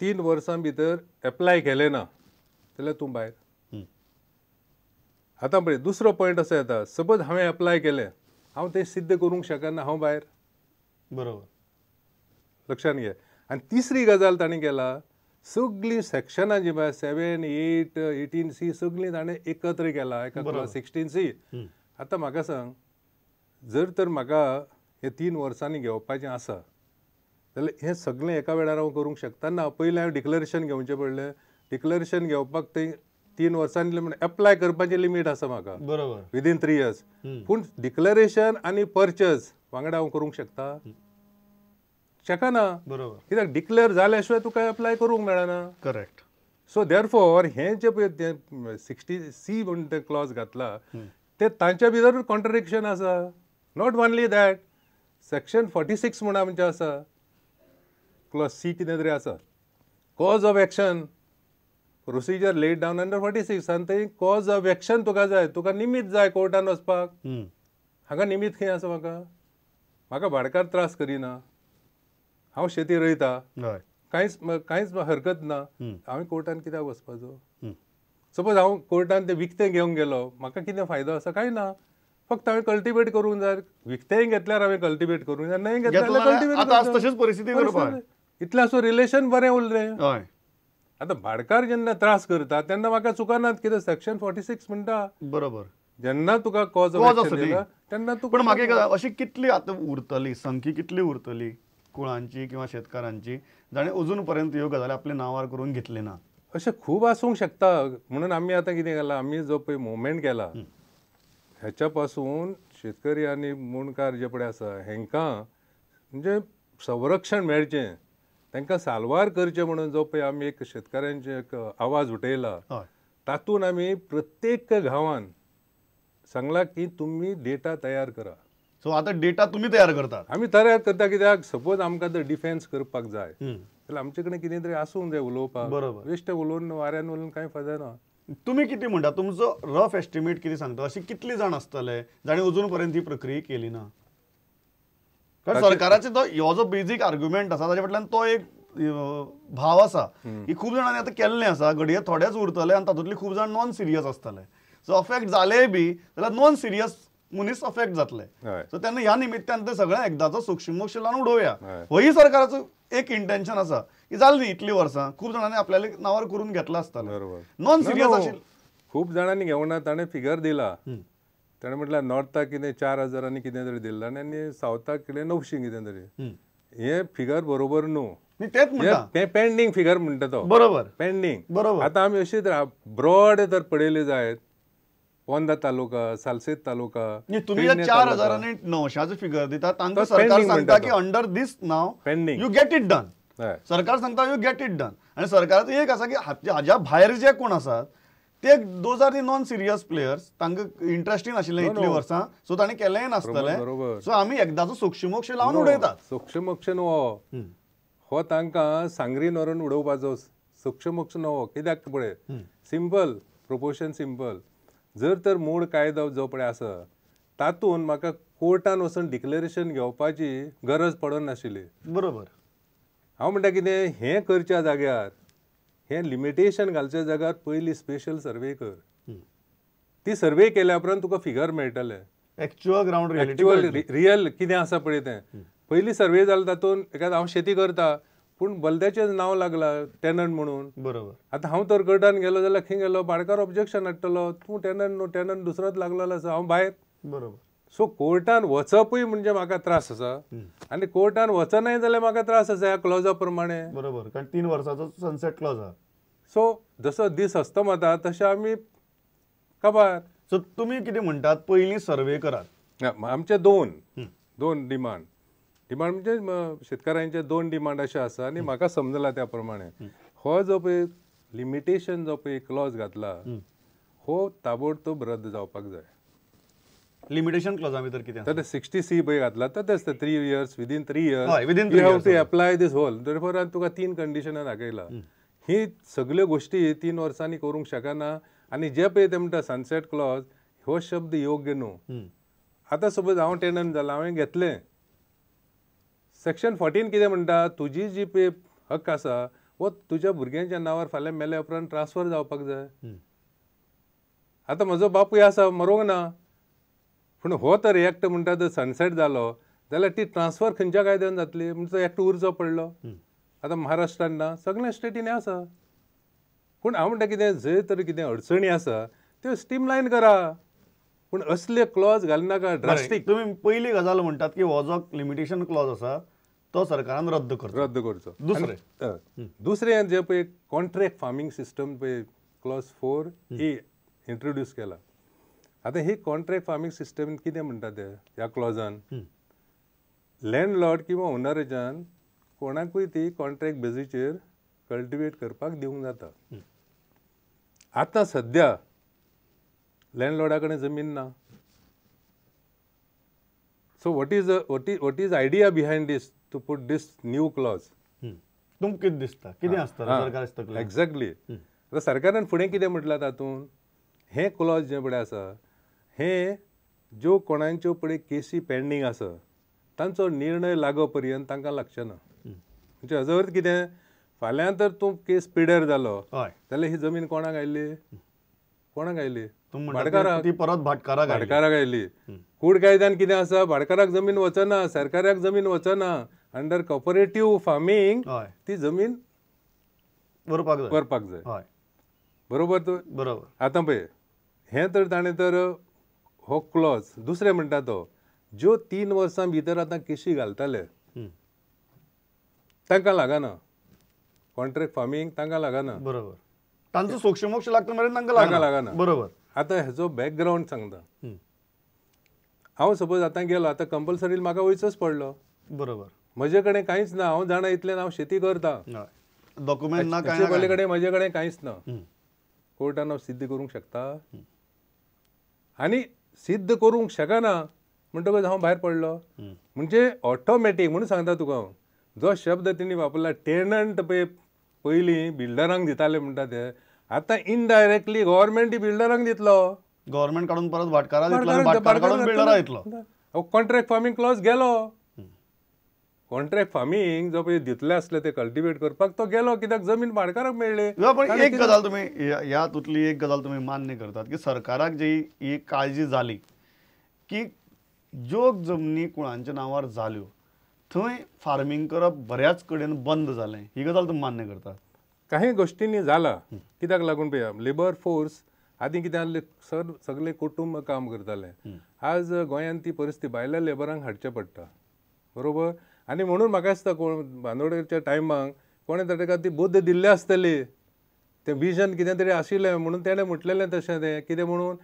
3 वर्सां भितर एप्लाय केलें ना जाल्यार तूं भायर. आतां पळय दुसरो पॉयंट असो येता, सपोज हांवें एप्लाय केलें, हांव तें सिद्ध करूंक शकना, हांव भायर. बरोबर, लक्षांत घे. आनी तिसरी गजाल ताणें केला, सगळीं सेक्शनां जी पळय 7, 8, 18C सगळीं ताणें एकत्र केला एका 16C. आतां म्हाका सांग, जर तर म्हाका हे 3 वर्सांनी घेवपाचें आसा जाल्यार हें सगळें एका वेळार हांव करूंक शकता ना. पयलें हांवें डिक्लरेशन घेवचें पडलें, डिक्लरेशन घेवपाक तें 3 वर्सांनी एप्लाय करपाचें लिमीट आसा म्हाका, बरोबर, विदीन 3 इयर्स. पूण डिक्लरेशन आनी पर्चेज वांगडा हांव करूंक शकता? शकना. बरोबर, कित्याक डिक्लेअर जाल्या शिवाय तुका एप्लाय करूंक मेळना. करेक्ट. सो देअरफॉर हें जें पळय तें 60C म्हूण तें क्लॉज घातला तें तांच्या भितर कॉन्ट्रडिक्शन आसा. Not only that, section 46 म्हूण आमचें आसा, क्लॉज सी कितें तरी आसा, cause of action procedure laid down under 46. आनी थंय कॉज ऑफ एक्शन तुका जाय, तुका निमीत जाय कोर्टान वचपाक. हांगा निमीत खंय आसा म्हाका? म्हाका भाडकार त्रास करिना, हांव शेती रोयता, कांयच कांयच हरकत ना, हांवें कोर्टान कित्याक वचपाचो? सपोज हांव कोर्टान तें विकतें घेवंक गेलो, म्हाका कितें फायदो आसा? कांय ना. फक्त हांवें कल्टिवेट करूंक जाय. विकतेंय घेतल्यार हांवें कल्टिवेट करूंक जाय, न्हय घेतल्यार कल्टिवेट. तशीच परिस्थिती इतलें आसून रिलेशन बरें उरलें. आतां भाडकार जेन्ना त्रास करता तेन्ना म्हाका चुकनात, कितें सेक्शन 46 म्हणटा. बरोबर, जेन्ना तुका कॉज ऑफ एक्शन तेन्ना तूं. पण म्हाका अशी कितली आतां उरतली संख्या, कितली उरतली कुळांची किंवा शेतकारांची जाणें अजून पर्यंत ह्यो गजाली आपल्या नांवार करून घेतली ना? अशें खूब आसूंक शकता. म्हणून आमी आतां कितें केलां, आमी जो पळय मुवमेंट केला ह्याच्या पासून शेतकरी आनी मुंडकार जे पळय आसा हेंकां म्हणजे संरक्षण मेळचें, तांकां साल्वार करचें म्हणून जो पळय आमी एक शेतकऱ्यांचे एक आवाज उठयला, तातूंत आमी प्रत्येक गांवान सांगलां की तुमी डेटा तयार करा. सो आतां डेटा तुमी तयार करतात? आमी तयार करता, कित्याक सपोज आमकां जर डिफेन्स करपाक जाय जाल्यार आमचे कडेन कितें तरी आसूंक जाय उलोवपाक. बरोबर, बेश्टें उलोवन वाऱ्यान उलोवन कांय फायदा ना. तुमी कितें म्हणटा, तुमचो रफ एस्टिमेट कितें सांगता, अशें कितले जाण आसतले जाणें अजून पर्यंत ही प्रक्रिया केली ना? कारण सरकाराचो तो हो जो बेजीक आर्ग्युमेंट आसा ताजे फाटल्यान तो एक भाव आसा की खूब जाणांनी आतां केल्लें आसा, घडये थोडेच उरतले आनी तातूंतले खूब जाण नॉन सिरियस आसतले. सो अफेक्ट जालेय बी जाल्यार नॉन सिरियस मनीस अफेक्ट जातले. सो तेन्ना ह्या निमित्तान ते सगळें एकदांचो सूक्ष्मक्ष लावन उडोवया, होय सरकाराचो एक इंटेन्शन आसा की जालें न्ही इतलीं वर्सां खूब जाणांनी आपल्याले नांवार करून घेतलां आसतलें. नॉन सिरियस आशिल्लें खूब जाणांनी घेवना. ताणें फिगर दिला, ताणें म्हटल्यार नॉर्थाक कितें 4000 आनी कितें तरी दिल्लां आनी सावथाक कितें 900 कितें तरी. हें फिगर बरोबर न्हू, तें पेंडींग फिगर म्हणटा तो. बरोबर, पेंडींग. बरोबर. आतां आमी अशी ब्रॉड जर पळयली जायत, पोंदा तालुका, सालसेत तालुका, तुमी 4000 आनी 900 फिगर दिता, तांकां सरकार सांगता की अंडर दीस नाव pending you get it done. सरकार सांगता you get it done. आनी सरकाराचो एक आसा की हाज्या भायर जे कोण आसात ते those are the non serious players, तांकां इंट्रस्टींग आशिल्लें इतलीं वर्सां, सो ताणें केलेंय नासतलें. सो आमी एकदांचो सूक्ष्मक्ष लावन उडयतात. सूक्ष्मक्ष न्हू हो, तांकां सांगरीन व्हरून उडोवपाचो सूक्ष्मक्ष न्हू. कित्याक पळय, सिंपल प्रोपोर्शन सिंपल. जर तर मूळ कायदो जो पळय आसा तातूंत म्हाका कोर्टान वचून डिक्लेरेशन घेवपाची गरज पडनाशिल्ली. बरोबर. हांव म्हणटा कितें, हें करच्या जाग्यार, हें लिमिटेशन घालच्या जाग्यार पयलीं स्पेशल सर्वे कर. ती सर्वे केल्या उपरांत तुका फिगर मेळटलें, एक्चुअल ग्रावंड एक्चुअल रियल कितें आसा पळय तें. पयलीं सर्वे जालो तातूंत एखादो हांव शेती करता पूण बलद्याचें नांव लागलां टेनंट म्हणून. बरोबर. आतां हांव तर कोर्टान गेलो जाल्यार खंय गेलो, भाडकार ऑब्जेक्शन हाडटलो, तूं टेनंट न्हू, टेनंट दुसरोच लागलेलो आसा, हांव भायर. बरोबर. सो कोर्टान वचपूय म्हणजे म्हाका त्रास आसा आनी कोर्टान वचनाय जाल्यार म्हाका त्रास आसा ह्या क्लॉजा प्रमाणे. बरोबर, कारण 3 वर्साचो सनसेट क्लॉज आसा. सो जसो दीस अस्तमता तशें आमी काबार. सो तुमी कितें म्हणटात, पयलीं सर्वे करात. आमचे दोन डिमांड, डिमांड म्हणजे शेतकारांचे 2 डिमांड अशें आसा आनी म्हाका समजला त्या प्रमाणे हो जो पळय लिमिटेशन जो पळय क्लॉज घातला हो ताबडतोब रद्द जावपाक जाय. लिमिटेशन क्लॉजा भितर कितें तर 60C पळय घातला तर तेच 3 years, within 3 years you have to apply this whole. Therefore तुका 3 कंडिशनां दाखयला. ही सगळ्यो गोश्टी 3 वर्सांनी करूंक शकना. आनी जे पळय ते म्हणटा सनसेट क्लॉज हो शब्द योग्य न्हू. आतां सपोज हांव टेनंट जाला, हांवें घेतलें, सेक्शन 14 कितें म्हणटा, तुजी जी पळय हक्क आसा वो तुज्या भुरग्यांच्या नांवार फाल्यां मेल्या उपरांत ट्रान्सफर जावपाक जाय. आतां म्हजो बापूय आसा मरोंक ना, पूण हो तर एक्ट म्हणटा तो सनसेट जालो जाल्यार ती ट्रान्सफर खंयच्या कायद्यान जातली, म्हणून तो एक्ट उरचो पडलो. आतां महाराष्ट्रान ना, सगळ्या स्टेटींनी आसा. पूण हांव म्हणटा कितें, जंय तर कितें अडचणी आसा त्यो स्ट्रीमलायन करा, पूण असले क्लॉज घालनाका ड्रास्टीक. तुमी पयली गजाल म्हणटात की हो जो लिमिटेशन क्लॉज आसा तो सरकारान रद्द करचो, रद्द करचो. दुसरें दुसरें जें पळय कॉन्ट्रॅक्ट फार्मींग सिस्टम पळय क्लॉज 4A introduce केला. आतां ही कॉन्ट्रॅक्ट फार्मींग सिस्टम कितें म्हणटा ते ह्या क्लॉजान, लँडलॉर्ड किंवा ओनराच्यान कोणाकूय ती कॉन्ट्रॅक्ट बेजीचेर कल्टिवेट करपाक दिवंक जाता. आतां सद्या लँडलॉर्डा कडेन जमीन ना. So what is idea behind this to put this new clause? तुमकां कितें दिसता, कितें आसता सरकार? एक्झॅक्टली. आतां सरकारान फुडें कितें म्हटलां तातूंत, हें क्लॉज जें पळय आसा हें ज्यो कोणाच्यो पळय केसी पेंडींग आसा तांचो निर्णय लागो पर्यंत तांकां लागचें ना. म्हणजे हाजो अर्थ कितें, फाल्यां तर तूं केस पिड्यार जालो जाल्यार ही जमीन कोणाक आयली, कोणाक आयली? भाटकाराक, ती परत भाटकाराक, भाटकाराक आयली. कूड कायद्यान कितें आसा, भाटकाराक जमीन वचना, सरकाराक जमीन वचना. अंडर कॉपरेटीव फार्मींग ती जमीन व्हरपाक जाय. बरोबर तूं? बरोबर. आतां पळय हें तर ताणें तर हो क्लॉज दुसरें म्हणटा तो ज्यो 3 वर्सां भितर आतां केशी घालताले तांकां लागना कॉन्ट्रॅक्ट फार्मींग, तांकां लागना. बरोबर. तांचो सोक्षमोक्ष लागता मेरेन तांकां लागना. बरोबर. आतां हेजो बॅकग्रावंड सांगता हांव. सपोज आतां गेलो, आतां कंपल्सरी म्हाका वयचोच पडलो. बरोबर. म्हजे कडेन कांयच ना, हांव जाणा इतल्यान हांव शेती करता, डॉक्युमेंट ना, हाचे पयले कडेन म्हजे कडेन कांयच ना. कोर्टान हांव सिद्ध करूंक शकता, आनी सिद्ध करूंक शकना म्हणटकच हांव भायर पडलो. म्हणजे ऑटोमॅटीक म्हणून सांगता तुका हांव, जो शब्द तेणी वापरला टेनंट पळय पयलीं बिल्डरांक दिताले म्हणटा ते, आतां इनडायरेक्टली गव्हर्मेंट बिल्डरांक दितलो, गव्हर्मेंट काडून परत भाटकाराक दितलो, भाटकार काडून बिल्डराक दितलो. कॉन्ट्रॅक्ट फार्मींग क्लॉज गेलो. कॉन्ट्रॅक्ट फार्मींग जो पळय दितले आसले ते कल्टिवेट करपाक तो गेलो, कित्याक जमीन भाटकाराक मेळ्ळी. पण एक गजाल तुमी ह्या तुतली एक गजाल तुमी मान्य करतात की सरकाराक जी ही काळजी जाली की ज्यो जमनी कुळांच्या नांवार जाल्यो थंय फार्मींग करप बऱ्याच कडेन बंद जालें, ही गजाल तुमी मान्य करतात? काही गोश्टींनी जाला. कित्याक लागून पळया लेबर फोर्स आदीं कितें आहलें, सगळे कुटुंब काम करताले. आज गोंयांत ती परिस्थिती भायल्या लेबरांक हाडचें पडटा. बरोबर. आनी म्हणून म्हाका दिसता कोण बांदोडेच्या टायमाक कोणें तर ताका ती बुद्द दिल्ली आसतली, तें विजन कितें तरी आशिल्लें म्हणून तेणें म्हटलेलें तशें तें कितें म्हणून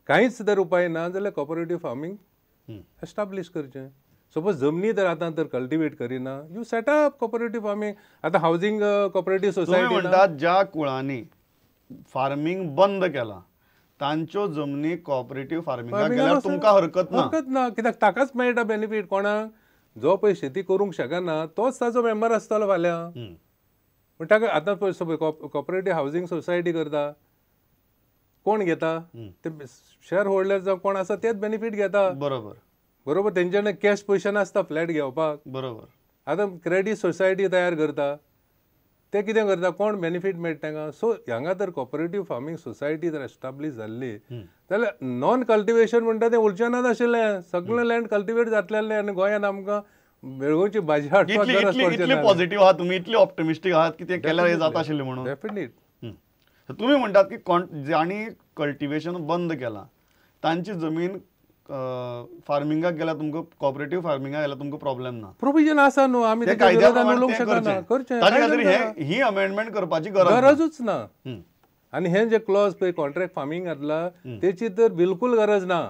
कांयच जर उपाय ना जाल्यार कॉपरेटीव फार्मींग एस्टाब्लीश करचें. सपोज जमनी तर आतां तर कल्टिवेट करिना, you set up cooperative farming. आतां हावजींग कॉपरेटीव सोसायटी म्हणटात ज्या कुळांनी फार्मींग बंद केलां तांच्यो जमनी कॉपरेटीव फार्मिंगाक गेल्यार तुमकां हरकत ना? हरकत ना, कित्याक ताकाच मेळटा बेनिफीट. कोणाक जो पळय शेती करूंक शकना तोच ताचो मेंबर आसतलो फाल्यां. पूण ताका आतां पळय कॉपरेटीव हावजींग सोसायटी करता, कोण घेता ते शेअर होल्डर जावं कोण आसा तेच बेनिफीट घेता. बरोबर. बरोबर. तेंच्यानी कॅश पयशे नासता फ्लॅट घेवपाक. बरोबर. आतां क्रेडीट सोसायटी तयार करता, ते कितें करता, कोण बेनिफीट मेळटा तांकां. सो हांगा तर कॉपरेटीव फार्मींग सोसायटी जर एस्टाब्लीश जाल्ली जाल्यार नॉन कल्टिवेशन म्हणटा तें उरचें नात आशिल्लें, सगळें लँड कल्टिवेट जातलें आनी गोंयांत आमकां बेळगांवची भाजी हाडपाक गरज पडची ना. पॉझिटिव्ह आहात तुमी, इतले ऑप्टिमिस्टीक आहात की तें केल्यार जाता आशिल्लें म्हणून? डेफिनेट. तुमी म्हणटात की जांणी कल्टिवेशन बंद केलां तांची जमीन फार्मिंगाक गेल्यार तुमकां, कॉपरेटीव फार्मिंगाक गेल्यार तुमकां प्रॉब्लेम ना? प्रोविजन आसा न्हू, आमी उलोवंक शकना, करचें. ताचे खातीर ही अमेंडमेंट करपाची गरजूच ना. आनी हें जे क्लॉज पळय कॉन्ट्रॅक्ट फार्मींग घातला तेची तर बिलकूल गरज ना.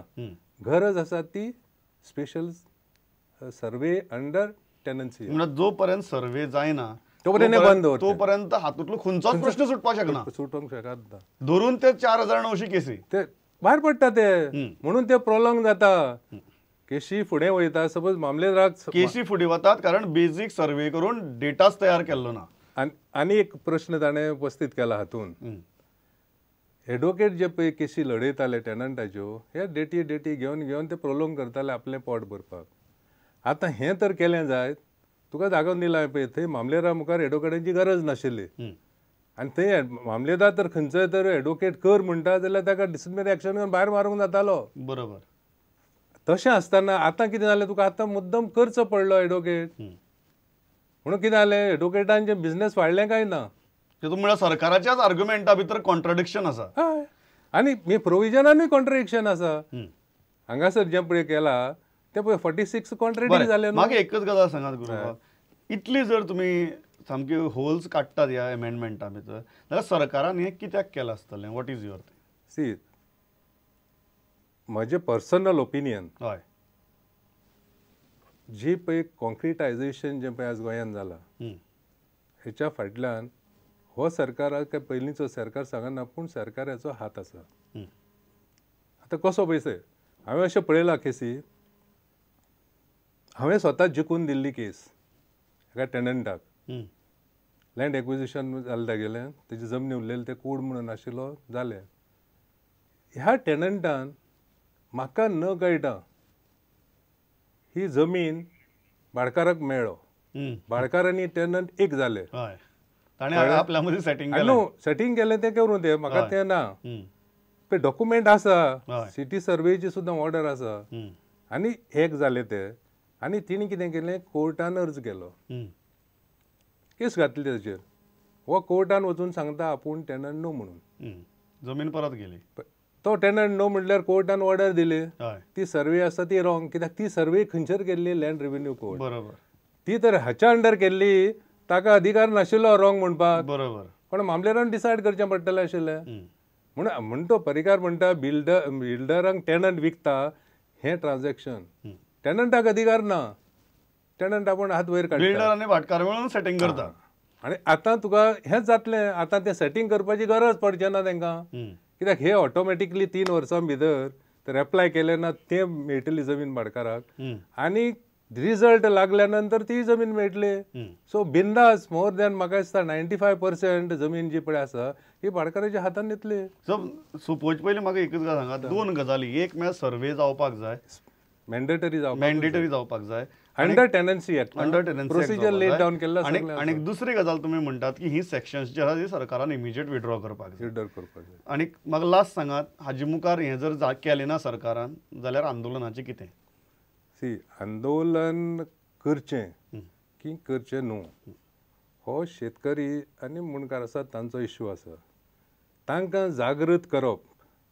गरज आसा ती स्पेशल सर्वे अंडर टेनन्सी. म्हणजे जो पर्यंत सर्वे जायना तोपर्यंत बंद दवरचें, तोपर्यंत हातूंतलो खंयचोच प्रश्न सुटपाक शकना, सुटोवंक शकना. धरून ते 4900 केसी ते भायर पडटा ते, म्हणून ते प्रोलॉंग जाता, केशी फुडें वयता. सपोज मामलेदाराक केशी फुडें वतात कारण बेजीक सर्वे करून डेटाच तयार केल्लो ना. आनी एक प्रश्न ताणें उपस्थीत केला हातून, एडवोकेट जे पळय केशी लडयताले टेनंटाच्यो, हे डेटी डेटी घेवन घेवन ते प्रोलॉंग करताले आपलें पोट भरपाक. आतां हें तर केलें जायत तुका दाखोवन दिला पळय थंय मामलेदारा मुखार एडवोकेटाची गरज नाशिल्ली आनी थंय मामलेदार तर खंयचोय तर एडवोकेट कर म्हणटा जाल्यार ताका डिसिप्लिनरी एक्शन घेवन भायर मारूंक जातालो. बरोबर. तशें आसतना आतां कितें जालें तुका आतां मुद्दम करचो पडलो एडवोकेट. म्हणून कितें जालें एडवोकेटांचें बिजनेस वाडलें काय ना? तितून म्हळ्यार सरकाराच्याच आर्ग्युमेंटा भितर कॉन्ट्राडिक्शन आसा. हय, आनी हे प्रोविजनानूय कॉन्ट्राडिक्शन आसा. हांगासर जें पळय केलां तें पळय 46 कॉन्ट्राडिक्ट जालें. म्हाका एकच गजाल सांगात गुरुबाब, इतली जर तुमी सामकी होल्स काडटात ह्या एमेंडमेंटा भितर जाल्यार सरकारान हें कित्याक केलां आसतलें? What is your C म्हजें पर्सनल ओपिनियन, हय, जी पळय कॉन्क्रिटायजेशन जें पळय आज गोंयांत जालां हेच्या फाटल्यान हो सरकार काय पयलींचो सरकार सांगना पूण सरकाराचो हात आसा. आतां कसो पयशे हांवें अशें पळयलां केसी, हांवें स्वता जिखून दिल्ली केस एका टेनंटाक. लँड एक्विजिशन जालें तागेलें, तेजी जमनी उरलेली तें कूड म्हणून आशिल्लो जालें. ह्या टेनंटान म्हाका न कळटा ही जमीन भाडकाराक मेळ्ळो. भाडकार आनी टेनंट एक जाले. सेटिंग सेटिंग केलें तें करूं तें म्हाका तें ना, पण डॉक्युमेंट आसा, सिटी सर्वेची सुद्दां ऑर्डर आसा आनी एक जाले ते. आनी तिणें कितें केलें कोर्टान अर्ज केलो, केस घातली ताचेर. हो कोर्टान वचून सांगता आपूण टेनंट न्हू म्हणून, जमीन परत गेली. तो टेनंट न्हू म्हटल्यार कोर्टान ऑर्डर दिली, ती सर्वे आसा ती रॉंग, कित्याक ती सर्वे खंयचेर केल्ली लँड रेव्हेन्यू कोर्ट. बरोबर. ती तर हाच्या अंडर केल्ली, ताका अधिकार नाशिल्लो रॉंग म्हणपाक. बरोबर. पण मामलेदारान डिसायड करचें पडटलें आशिल्लें. म्हणून म्हणतो परिकार म्हणटा बिल्डरांक टेनंट विकता हें ट्रान्झॅक्शन, टेनंटाक अधिकार ना, टेनंट आपूण हात वयर काडटा, बिल्डर आनी भाटकार मेळून सेटिंग करता. आनी आतां तुका हेंच जातलें, आतां तें सेटिंग करपाची गरज पडचें ना तांकां, कित्याक हे ऑटोमॅटिकली 3 वर्सां भितर तर एप्लाय केलें ना तें मेळटली जमीन भाटकाराक आनी रिजल्ट लागल्या नंतर ती जमीन मेळटली. सो बिंदास मोर दॅन म्हाका दिसता 95% जमीन जी पळय आसा ही भाटकाराच्या हातान येतली. सो सोंपोवचे पयलीं म्हाका एकच गजाल सांगा, 2 गजाली. एक म्हळ्यार सर्वे जावपाक जाय, मॅन्डेटरी जावपाक जाय, under tenancy act, under tenancy procedure laid down केल्लो. आनी दुसरी गजाल तुमी म्हणटात की ही सेक्शन्स जी आसा ती सरकारान इमिजिएट विड्रॉ करपाक जाय. आनी म्हाका लास्ट सांगात, हाजे मुखार हें जर केलें ना सरकारान जाल्यार आंदोलनाचें कितें? सी, आंदोलन करचें की करचें न्हू हो शेतकरी आनी मुंडकार आसा तांचो इश्यू आसा. तांकां जागृत करप,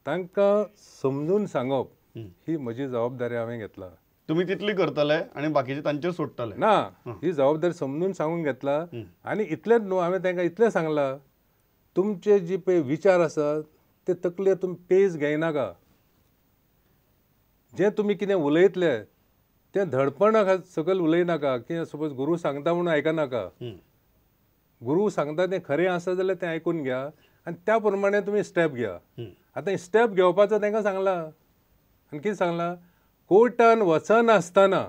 तांकां समजून सांगप ही म्हजी जबाबदारी हांवें घेतला. तुमी तितली करतले आनी बाकीचे तांचेर सोडटले ना, ही जबाबदारी समजून सांगून घेतला. आनी इतलेंच न्हू, हांवें तांकां इतलें सांगलां, तुमचे जी पळय विचार आसा ते तकलेर तुमी पेज घेयनाका, जें तुमी कितें उलयतले तें धडपणा सकयल उलयनाका की सपोज गुरू सांगता म्हणून आयकनाका, गुरू सांगता तें खरें आसा जाल्यार तें आयकून घ्या आनी त्या प्रमाणे तुमी स्टेप घ्या. आतां स्टेप घेवपाचो तांकां सांगलां आनी कितें सांगलां, कोर्टान वचनासतना,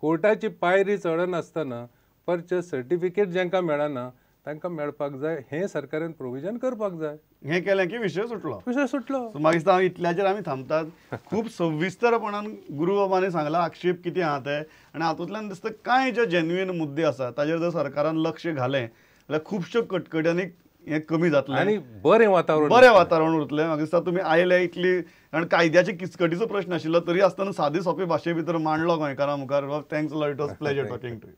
कोर्टाची पायरी चडनासतना परचेस सर्टिफिकेट जांकां मेळना तांकां मेळपाक जाय, हें सरकारान प्रोविजन करपाक जाय. हें केलें की विशय सुटलो, विशय सुटलो. सो मागीर हांव इतल्याचेर आमी थांबतात. खूब सविस्तरपणान गुरुबाबांनी सांगला आक्षेप कितें आहा ते, आनी हातूंतल्यान दिसता कांय जे जेन्युइन मुद्दे आसा ताजेर जर सरकारान लक्ष घालें जाल्यार खुबश्यो कटकटी आनी हें कमी जातलें आनी बरें वातावरण, बरें वातावरण उरतलें. म्हाका दिसता तुमी आयले इतली, कारण कायद्याचे किचकटीचो प्रश्न आशिल्लो तरी आसतना सादी सोंपी भाशे भितर मांडलो गोंयकारां मुखार. Thanks a lot, it was pleasure talking to you.